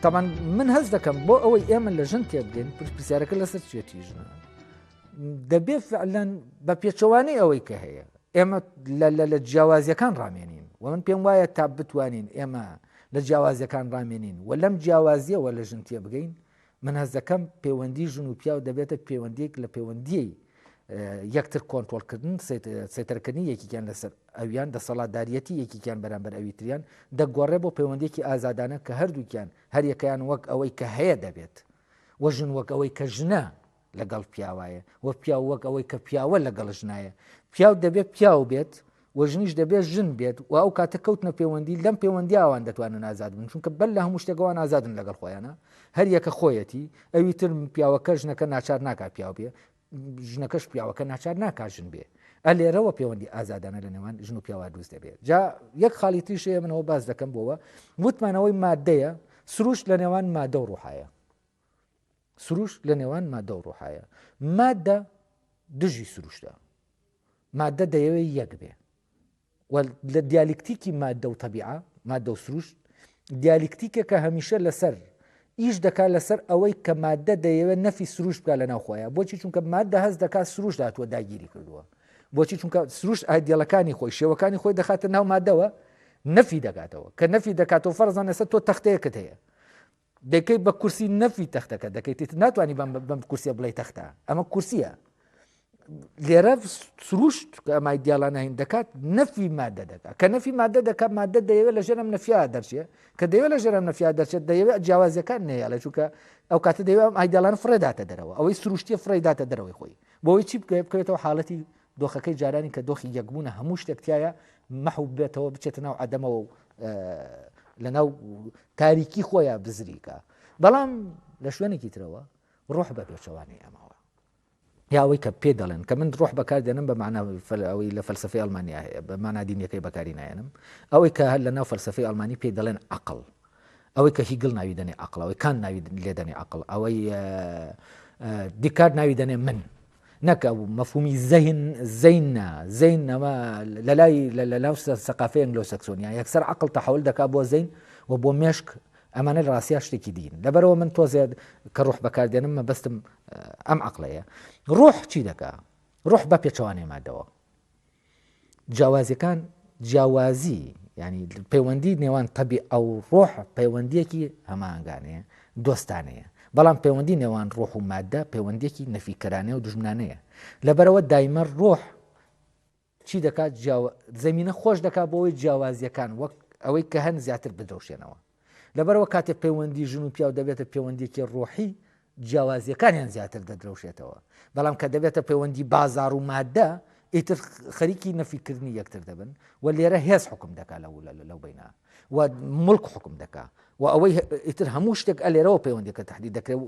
تەمان من هەست دەکەم بۆ ئەوەی ئێمە لە ژن تێبگەین پرسیارەکە لەسەر چێتی ژنە دەبێ فعلەن بە پێچەوانەی ئەوەی کە هەیە ئێمە لە جیاوازیەکان ڕامێنین و من پێم وایە تا بتوانین ئێمە لە جیاوازیەکان ڕامێنین و لەم جیاوازیەوە لە ژن تێبگەین من هەست دەکەم پەیوەندی ژن و پیاو دەبێتە پەیوەندیەک لە پەیوەندیی یەکتر کۆنترۆڵکردن، سەیتەرکردنی یەکێکیان لەسەر ئەویان، دەسەڵاتداریەتی یەکێکیان بەرامبەر ئەوی تریان، دەگۆڕێ بۆ پەیوەندیەکی ئازادانە کە هەردووکیان هەریەکەیان وەک ئەوەی کە هەیە دەبێت و ژن وەک ئەوەی کە ژنە لەگەڵ پیاوایە و پیاو وەک ئەوەی کە پیاوە لەگەڵ ژنایە. پیاو دەبێت پیاو بێت و ژنیش دەبێت ژن بێت و ئەو کاتە کەوتنە پەیوەندی لەم پەیوەندی ئەوان دەتوانن ئازاد بن چونکە بەر لە هەموو شتێک ئەوان ئازادن لەگەڵ خۆیانە هەر یەکە خۆیەتی ئەوی تر پیاوەکە ژنەکە ناچار ناکا پیاو بێ ژنەکەش پیاوەکە ناچار ناکا ژن بێ ئەلێرەوە پەیوەندی ئازادانە لە نێوان ژن و پیاوە دروست دەبێت جا یەک خاڵی تریش هەیە منەوە باس دەکەم بۆەوە وتمانەوەی مادەیە سروشت لە نێوان مادە و ڕوحایە سروشت لە نێوان مادە و ڕوحایە مادە دژی سروشتە مادە دەیەوێت یەک بێ و لە دیالیکتیکی مادە و تەبیعە مادە و سروشت دیالیکتیکێکە هەمیشە لەسەر ئیش دەکات لەسەر ئەوەی کە مادە دەیەوێت نەفی سروشت بکات لە ناو خۆیان بۆچی چونکە مادە هەست دەکات سروشت هاتووە داگیری کردووە بۆچی چونکە سروشت ئایدیاڵەکانی خۆی شێوەکانی خۆی دەخاتە ناو مادەوە نەفی دەکاتەوە کە نەفی دەکاتەوە فەرزان ئێستا تۆ تەختەیەکت هەیە دەکەی بە کورسی نەفی تەختەکە دەکەیت تر ناتوانانی بەم کورسیە بڵێ تەختە ئەمە کورسیە لێرە سروشت کە ئەمای دیاڵانە هین دەکات نەفی مادە دەکات کە نەفی مادە دەکات مادە دەیەوێت لە ژێرم نەفیا دەرچێت کە دەیەوێت لە ژێرم نەفیا دەرچێت دەیەوێت جیاوازیەکان نەیەڵێ چونکە ئەو کاتە دەیەوێت ئەم ئایدیاڵان فڕێداتە دەرەوە ئەوەی سروشتیە فڕێداتە دەرەوەی خۆی بۆی چی بکەوێت بکەوێتەوە حاڵەتی دۆخەکەی جارانی کە دۆخی یەکبوونە هەموو شتێک تایە مەحو بێتەوە بچێتە ناو عەدەمەوە و لە ناو تاریکی خۆیان بزریکە بەڵام لە شوێنێکی ترەوە ڕۆح بە پێچەوانەی ئەمەوە یاوەی کە پێ دەڵێن کە من ڕۆح بەکار دێنم بە معنا ئەوەی لە فەلسفەی ئەڵمانیا هەیە بە مانا دینیەکەی بەکاری نایەنم ئەوەی کە هەر لە ناو فەلسفەی ئەڵمانی پێی دەڵێن عقل ئەوەی کە هیگڵ ناوی دەنێ عقل ئەوەی کان ناوی لێ دەنێ عقل ئەوەی دیکارت ناوی دەنێ من نەک ئەو مەفهومی زەهن زەین نا زەین ئەمە لەلای لەناو سەقافەی ئەنگلۆ سەکسۆنیا یەکسەر عەقڵ تەحول دەکا بۆ زەین و بۆ مێشک ئەمانە لە ڕاستیا شتێکی دین لەبەرەوە من تۆزێ کە ڕوح بەکاردێنم مەبەستم ئەم عەقڵەیە ڕوح چی دەکا ڕوح بە پێچەوانەی مادەوە جیاوازیەکان جیاوازی ینی پەیوەندی نێوان تەبی ئەو ڕۆح پەیوەندیەکی هەمانگانەیە دۆستانەیە بەڵام پەیوەندی نێوان ڕۆح و مادە پەیوەندیەکی نەفیکەرانەیە و دژمنانەیە لەبەرەوە دایمە ڕۆح چی دەکات زمینە خۆش دەکات بۆ ئەوەی جیاوازیەکان وەک ئەوەی کە هەن زیاتر بدرەوشێنەوە لەبەرئەوە کاتێک پەیوەندی ژن و پیاو دەبێتە پەیوەندیەکی ڕۆحی جیاوازیەکانیان زیاتر دەدرەوشێتەوە بەڵام کە دەبێتە پەیوەندی بازار و مادە ئیتر خەریکی نەفیکردنی یەکتر دەبن و لێرە هێز حکم دەکا لەو لەو بینە و ملک حکم دەکا و ئەوەی ئیتر هەموو شتێک ئەلێرەوە پەیوەندیەکە تهدید دەکرێت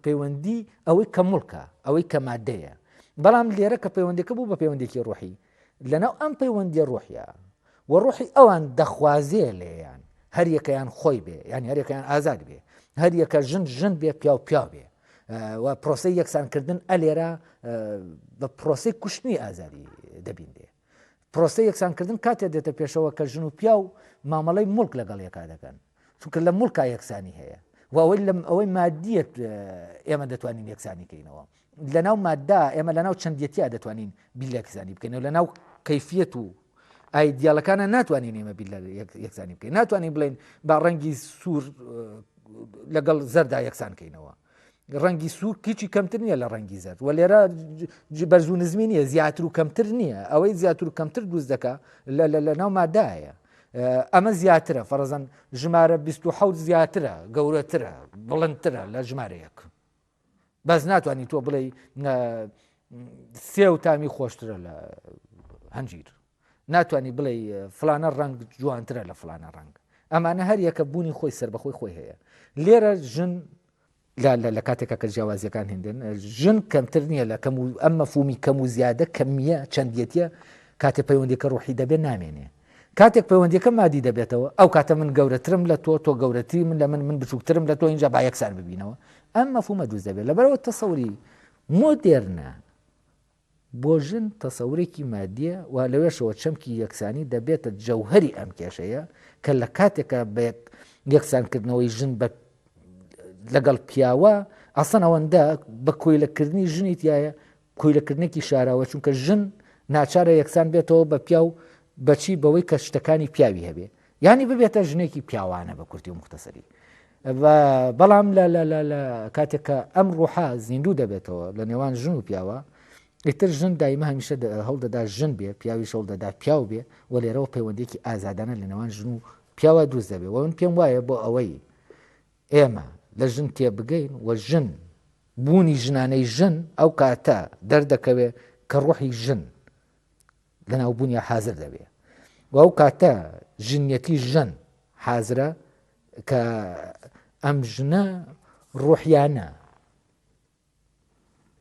پەیوەندی ئەوەی کە مڵکە ئەوەی کە مادەیە بەڵام لێرە کە پەیوەندەکە بوو بە پەیوەندێکی ڕۆحی لەناو ئەم پەیوەندیە ڕۆحیە و ڕۆحی ئەوان دەخوازێ لێیان هەریەکەیان خۆی بێ یان هەریەکەیان ئازاد بێ هەریەکە ژن ژن بێ پیاو پیاو بێ و پرۆسەی یەکسانکردن ئەلێرە بە پرۆسەی کوشتنی ئازادی دەبیندێ پرۆسەی یەکسانکردن کاتێ دێتە پێشەوە کە ژن و پیاو مامەڵەی مڵک لەگەڵ یەکا دەکەن چونکە لە مڵکا یەکسانی هەیە و ئەوەی لەم ئەوەی مادیەت ئێمە دەتوانین یەکسانی کەینەوە لەناو ماددا ئێمە لەناو چەندێتیا دەتوانین بیر لە یەکسانی بکەینەوە لەناو کەیفیەت و ئایدیالەکانە ناتوانین ئێمە بیر لە یەکسانی بکەین ناتوانین بڵێن با ڕەنگی سوور لەگەڵ زەردا یەکسان کەینەوە ڕەنگی سوور هیچی کەمتر نییە لە ڕەنگی زەرد و لێرە بەرز و نزمی نییە زیاتر و کەمتر نییە ئەوەی زیاتر و کەمتر دروست دەکا لە ناو مادایە ئەمە زیاترە فەرزەن ژمارە 26 زیاترە گەورەترە بڵندترە لە ژمارەیەک بەس ناتوانانی تۆ بڵێ سێو تامی خۆشترە لە هەنجیر ناتوانانی بڵێ فلانە ڕنگ جوانترە لە فلانە ڕنگ ئەمانە هەر یەکە بوونی خۆی سربەخۆی خۆی هەیە لێرە ژن لە کاتێکا کە جیاوازیەکان هندن ژن کەمتر نییە لە کەم و ئەم مەفهومی کەم و زیادە کەمیە چەندێتیە کاتێ پەیوەندیەکە ڕوحی دەبێت نامێنێ کاتێک پەیوەندیەکە مادی دەبێتەوە ئەو کاتە من گەورەترم لە تۆ تۆ گەورەتری من لە من من بچووکترم لە تۆ اینجا با یەکسان ببینەوە ئەم مەفهومە دروست دەبێت لەبەرەوە تەسەوری مۆدێرنە بۆ ژن تەسەورێکی مادیە و لەوێشەوە چەمکی یەکسانی دەبێتە جەوهەری ئەم کێشەیە کە لە کاتێکا بە یەکسانکردنەوەی ژن بە لەگەڵ پیاوە ئەسڵەن ئەوەندە بە کۆیلەکردنی ژنی تایە کۆیلەکردنێکی شاراوە چونکە ژن ناچارە یەکسان بێتەوە بە پیاو بەچی بەوەی کە شتەکانی پیاوی هەبێ یانی ببێتە ژنێکی پیاوانە بە کورتی و مختصری بەڵام لە لە لە لە کاتێک کە ئەم ڕوحە زیندوو دەبێتەوە لە نێوان ژن و پیاوە ئیتر ژن دایمە هەمیشە هەوڵ دەدا ژن بێ پیاویش هەوڵ دەدا پیاو بێ و لێرەوە پەیوەندێکی ئازادانە لە نێوان ژن و پیاوە دروست دەبێ و من پێم وایە بۆ ئەوەی ئێمە لە ژن تێبگەین و ژن بوونی ژنانەی ژن ئەو کاتە دەردەکەوێ کە ڕۆحی ژن لەناو بوونیا حازر دەبێ و ئەو کاتە ژنیەتی ژن حازرە کە ئەم ژنە ڕۆحیانە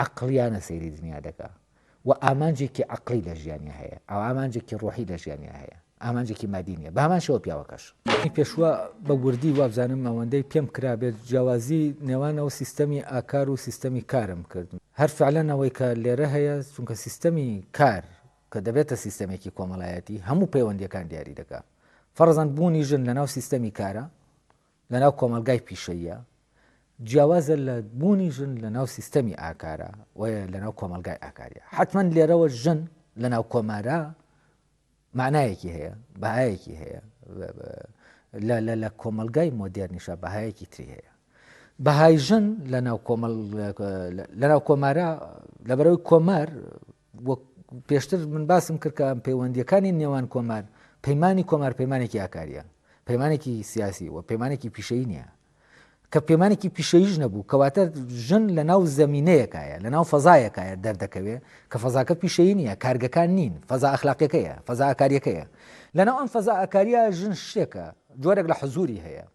عەقڵیانە سەیری دنیا دەکا و ئامانجێکی عەقڵی لە ژیانیا هەیە ئەو ئامانجێکی ڕۆحی لە ژیانیا هەیە ئامانجێکی مادی نییە بە هەمان شێوە پیاوەکەش. پێشوا بە وردی وابزانم ئەوەندەی پێم کرابێت جیاوازی نێوان ئەو سیستەمی ئاکار و سیستەمی کارم کرد. هەر فعلەن ئەوەی کە لێرە هەیە چونکە سیستەمی کار کە دەبێتە سیستەمێکی کۆمەڵایەتی هەموو پەیوەندیەکان دیاری دەکا فەرزەن بوونی ژن لەناو سیستەمی کارە لەناو کۆمەڵگای پیشەییە جیاوازە لە بوونی ژن لەناو سیستەمی ئاکارە و لەناو کۆمەڵگای ئاکاریە حتمما لێرەوە ژن لەناو کۆمارە معنایەکی هەیە بەهایەکی هەیە لە لە لە کۆمەلگای مۆدێرنیشە بەهایەکی تری هەیە بەهای ژن لە ناو کۆمەڵ لە ناو کۆمارە لەبەرەوەی کۆمار وەک پێشتر من باسم کرد کە پەیوەندیەکانی نێوان کۆمار پەیمانی کۆمار پەیمانێکی ئاکاریە پەیمانێکی سیاسی و پەیمانێکی پیشەیی نییە کە پەیمانێکی پیشەییش نەبوو کەواتە ژن لە ناو زەمینەیەکایە لە ناو فەزایەکایە دەردەکەوێ کە فەزاکە پیشەیی نییە کارگەکان نین فەزا ئەخلاقیەکەیە فەزا ئاکاریەکەیە لە ناو ئەم فەزا ئاکاریە ژن شتێکە جۆرێک لە حزوری هەیە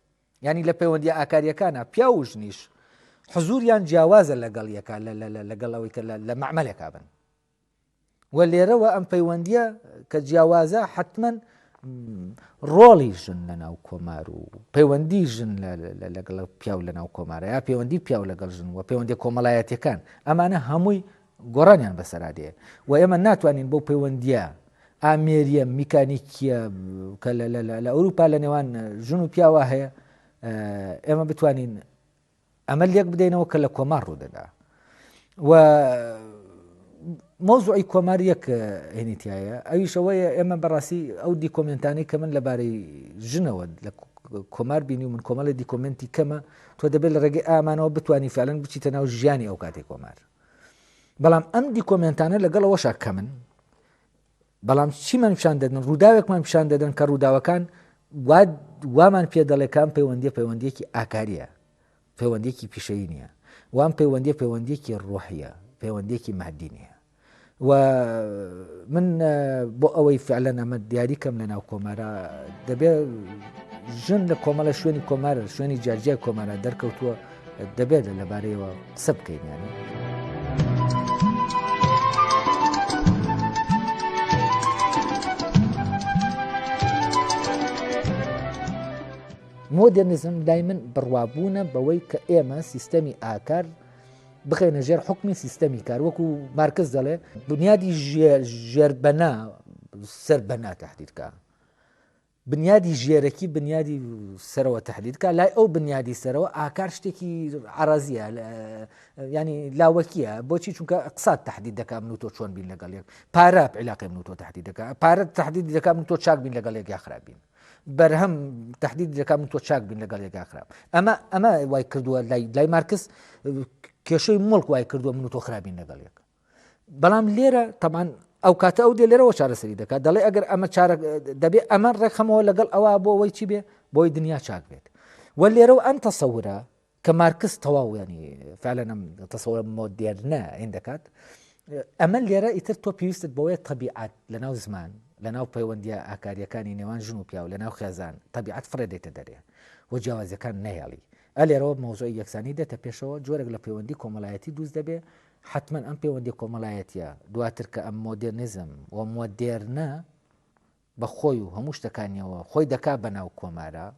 یانی لە پەیوەندیە ئاکاریەکانە پیاو و ژنیش حزوریان جیاوازە لەگەڵ یەکا لەگەڵ ئەوەی کە لە مەعمەلێکا بن و لێرەوە ئەم پەیوەندیە کە جیاوازە حتمما ڕۆڵی ژن لە ناو کۆمار و پەیوەندی ژن لەگەڵ پیاو لە ناو کۆمارە یا پەیوەندی پیاو لەگەڵ ژن و پەیوەندی کۆمەڵایەتەکان ئەمانە هەمووی گۆڕانیان بەسەرا دێ و ئێمە ناتوانین بەو پەیوەندیە ئامێریە میکانیکیە کە لە ئەوروپا لە نێوان ژن و پیاوە هەیە ئێمە بتوانین ئەمە لێک بدەینەوە کە لە کۆمار ڕوودەدا و مۆزوعی کۆمار یەک هێنیتایە ئەویشەوەیە ئێمە بەڕاستی ئەو دیکۆمنتانی کە من لەبارەی ژنەوە لە کۆمار بینی و من کۆمەڵی دیکۆمنتی کەمە تۆ دەبێت لە ڕێگەی ئامانەوە بتانی فعلەن بچیتە ناو ژیانی ئەو کاتی کۆمار بەڵام ئەم دیکۆمێنتانە لەگەڵ ئەوەشا کەمن بەڵام چیمان پیشان دەدەن ڕووداوێکمان پیشان دەدەن کە ڕووداوەکان وامان پێ دەڵێ کام پەیوەندیە پەیوەندیەکی ئاکاریە پەیوەندیەکی پیشەیی نییە وام پەیوەندیە پەیوەندیەکی ڕۆحیە پەیوەندیەکی مادی نییە و من بۆ ئەوەی فعلەن ئەمە دیاری کەم لە ناو کۆمارە دەبێ ژن لە کۆمەڵە شوێنی کۆمارە شوێنی جیاجیای کۆمارە دەرکەوتووە دەبێت لەبارەیەوە قسە بکەین یانە. مۆدێرنیزم لای من بڕوابوونە بەوەی کە ئێمە سیستەمی ئاکار بخەینە ژێر حوکمی سیستەمی کار وەکو مارکس دەڵێ بنیادی ژێربەنا سەر بەنا تهدید کە بنیادی ژێرەکی بنیادی سەرەوە تهدید کە لای ئەو بنیادی سەرەوە ئاکار شتێکی عرازیە ینی لاوەکیە بۆچی چونکە اقتصاد تهدید دەکا من و تۆ چۆن بین لەگەڵ یەک پارە علاقی من و تۆ تهدید دەکا پارە تهدید دەکا من تۆ چاک بین لەگەڵ یەک یا خراپ بین بەرهەم تهدید دەکا من تۆ چاک بین لەگەڵ یەکا خراپ ئەمە ئەمە وای کردووە لای لای مارکس کێشەی مڵک وای کردووە من و تۆ خراپین لەگەڵ یەک بەڵام لێرە تەمان ئەو کاتە ئەو دێ لێرەوە چارەسەری دەکات دەڵێ ئەگەر ئەمە چارە دەبێ ئەمە ڕێکخەمەوە لەگەڵ ئەوە بۆ ئەوەی چی بێ بۆی دنیا چاک بێت و لێرەوە ئەم تەسەورە کە مارکس تەواو ینی فعلا ئەم تەسەورە مۆدێرنە هین دەکات ئەمە لێرە ئیتر تۆ پێویستت بەوەیە تەبیعات لەناو زمان لەناو پەیوەندیە ئاکاریەکانی نێوان ژن و پیاو لەناو خێزان تەبیعات فڕێ دێتە دەرێ و جیاوازیەکان نەهێڵی ئە لێرەوە مەوزوعی یەکسانی دێتە پێشەوە جۆرێک لە پەیوەندی کۆمەڵایەتی دروست دەبێ حتمما ئەم پەیوەندی کۆمەڵایەتیە دواتر کە ئەم مۆدێرنیزم و مۆدێرنە بە خۆی و هەموو شتەکانیەوە خۆی دەکا بە ناو کۆمارا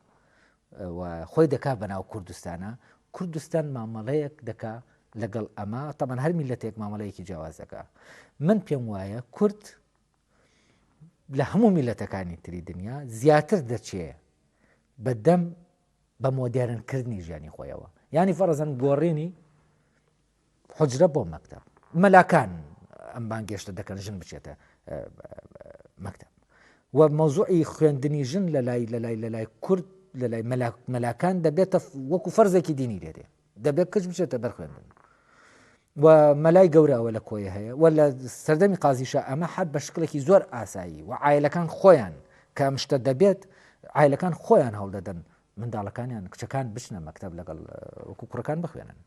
و خۆی دەکا بە ناو کوردستانە کوردستان مامەڵەیەک دەکا لەگەڵ ئەمە تەمان هەر میلەتێک مامەڵەیەکی جیاواز دەکا من پێم وایە کورد لە هەموو میلەتەکانی تری دنیا زیاتر دەچێ بە دەم بە مۆدێرن کردنی ژیانی خۆیەوە. ینی فەرزەن گۆڕینی حجرە بۆ مەکتەب مەلاکان ئەم بانگێشتە دەکەن ژن بچێتە مەکتەب و مەوزوعی خوێندنی ژن لە لای لە لای لە لای کورد لە لای مەلاکان دەبێتە وەکو فەرزێکی دینی لێ دێ دەبێت کچ بچێتە بەر خوێندن و مەلای گەورە ئەوە لە کۆیە هەیە و لە سەردەمی قازیشە ئەمە حەد بە شکڵێکی زۆر ئاسایی و عایلەکان خۆیان کە ئەم شتە دەبێت عایلەکان خۆیان هەوڵدەدەن منداڵەکانیان کچەکان بچنە مەکتەب لەگەڵ وەکو کوڕەکان بخوێنن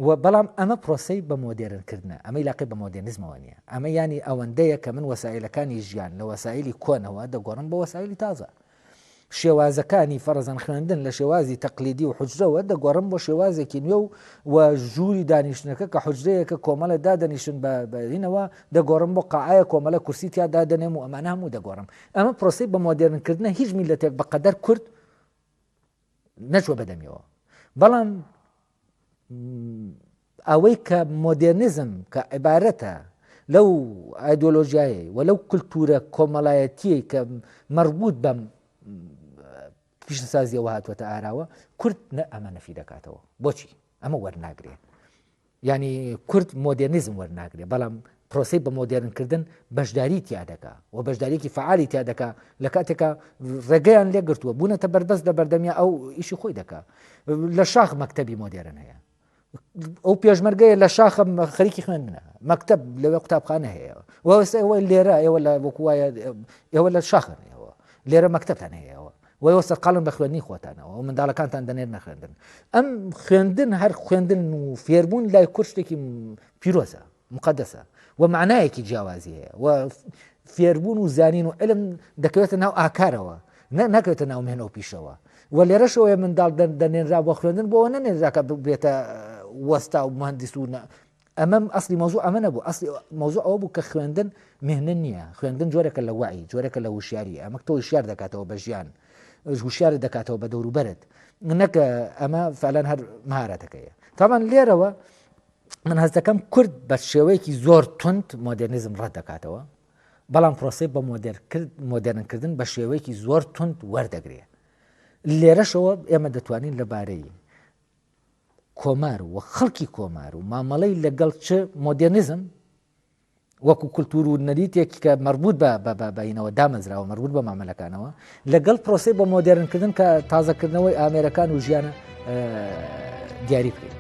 و بەڵام ئەمە پرۆسەی بە مۆدێرنکردنە ئەمەی لاقی بە مۆدێرنیزمەوە نییە ئەمە ینی ئەوەندەیە کە من وەسایلەکانی ژیان لە وەسایلی کۆنەوە دەگۆڕم بۆ وەسایلی تازە شێوازەکانی فەرزەن خوێندن لە شێوازی تەقلیدی و حجرەوە دەگۆڕم بۆ شێوازێکی نوێ و و ژووری دانیشتنەکە کە حجرەیەکە کۆمەڵە دادەنیشن بە بەرینەوە دەگۆڕم بۆ قاعەیە کۆمەڵە کورسی تیا دادەنێم و ئەمانە هەموو دەگۆڕم ئەمە پرۆسەی بە مۆدێرنکردنە هیچ میلەتێک بە قەدەر کورد نەچوە بەدەمیەوە بەڵام ئەوەی کە مۆدێرنیزم کە عیبارەتە لەو ئایدۆلۆژیایەی و لەو کولتوورە کۆمەڵایەتیەی کە مەربوط بەم پیشەسازیەوە هاتووەتە ئاراوە کورد نە ئەمە نەفی دەکاتەوە بۆچی ئەمە وەرناگرێ ینی کورد مۆدێرنیزم وەرناگرێ بەڵام پرۆسی بە مۆدێرنکردن بەشداری تیا دەکا و بەشداریەکی فعالی تیا دەکا لە کاتێکا ڕێگەیان لێگرتووە بوونەتە بەربەست لە بەردەمیا ئەو ئیشی خۆی دەکا لە شاخ مەکتەبی مۆدێرن هەیە ئەو پێشمەرگەیە لە شاخە خەریکی خوێندنە مەکتب لەوێ قوتابخانە هەیە وەسە ئێوە لێرە ئێوە لە وەکوایە ئێوە لە شاخن ئێوە لێرە مەکتەبتان هەیەەوە وەیەوە سەرقاڵن بە خوێندنی خۆتانەوە و منداڵەکانتان دەنێر نەخوێندن ئەم خوێندن هەر خوێندن و فێربوون لای کورد شتێکی پیرۆزە مقدسە و معنایەکی جیاوازی هەیە و فێربوون و زانین و علم دەکەوێتە ناو ئاکارەوە ناکەوێتە ناو مهنە و پیشەوە و لێرەشەوەی منداڵ دەنێنرا بۆ خوێندن بۆ نەنێنرا کە ببێتە وەستا و مهندس و ئەمە ئەسلی مەوزوع ئەمە نەبوو ئەسلی مەوزوع ئەوە بوو کە خوێندن مهنە نییە خوێندن جۆرێکە لە وعی جۆرێکە لە وشیاری ئەمە تۆ وشیار دەکاتەوە بە ژیان وشیارت دەکاتەوە بە دەوروبەرت نەکە ئەمە فعلەن هەر مهارەتەکەیە تاوان لێرەوە من هەست دەکەم کورد بە شێوەیەکی زۆر توند مۆدێرنیزم ڕەت دەکاتەوە بەڵام پرۆسەی بە مۆدێرنکردن بە شێوەیەکی زۆر توند وەردەگرێ لێرەشەوە ئێمە دەتوانین لەبارەی کۆمار و خەڵکی کۆمار و مامەڵەی لەگەڵ چ مۆدێرنیزم وەکو کولتور و نەریتێک کە مەربوط بە بەینەوە دامەزراوە مەربوط بە مامەلەکانەوە لەگەڵ پرۆسەی بە مۆدێرنکردن کە تازەکردنەوەی ئامێرەکان و ژیانە دیاری بکەین.